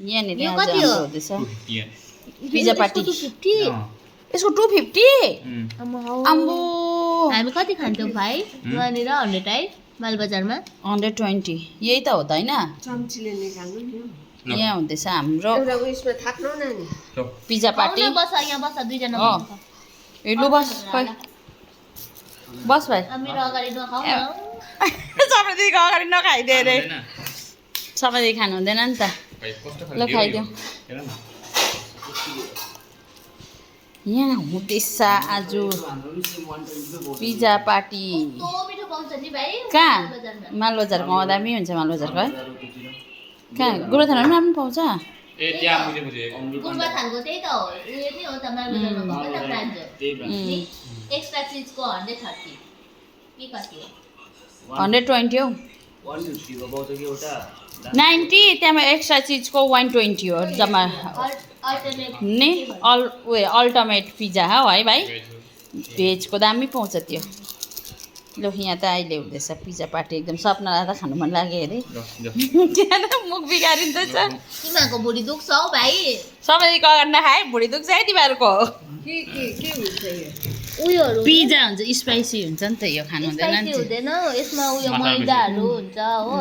यहाँनिर यो आज कति हो? हाम्रो हुँदैछ पिज्जा पार्टी 250 यसको 250 आम्बो हामी कति खान्छौँ भाइ यहाँनिर 100 है मालबजारमा 120 यही त हो त होइन चम्चीले निकाल्नु नि यहाँ हुँदैछ हाम्रो एउटा उयसमा थाप्नु न नि पिज्जा पार्टी पाउन बस यहाँ बस दुईजना अँ। ए लु बस खै बस भाइ मेरो अगाडि नखाऊ न सबैदेखिको अगाडि नखाइदियो अरे सबैदेखि खानु हुँदैन नि त ल खाइदिउँ यहाँ हुँदैछ आज पिज्जा पार्टी कस्तो मिठो पाउँछ नि भाइ कहाँ मालबजारमा। मालबजारको दामी हुन्छ मालबजारको है कहाँ गोरुबथानमा पनि पाउँछ गुम्बाथानको त्यही त हो उयो नै हो त मालबजारमा भएको त ब्रान्च हो एक्स्ट्रा चिजको 130 के कति हो 120 हौ 90 त्यहाँमा एक्स्ट्रा चिजको 120 हो जम्मा अल्टरनेट नि अल्टिमेट पिज्जा हो है भाइ भेजको दामी पाउँछ त्यो ल यहाँ त अहिले हुँदैछ पिज्जा पार्टी एकदम सपनालाई त खानु मन लाग्यो अरे त्यहाँ त मुख बिगारिँदैछ तिमीहरूको भुँडी दुख्छ हौ भाइ सबैको अगाडि नखाए भुँडी दुख्छ है तिमीहरूको के हुन्छ यो उयोहरू पिज्जा हुन्छ स्पाइसी हुन्छ नि त यो खानु हुँदैन स्पाइसी नि हुँदैन यसमा उयो मैदाहरू हुन्छ हो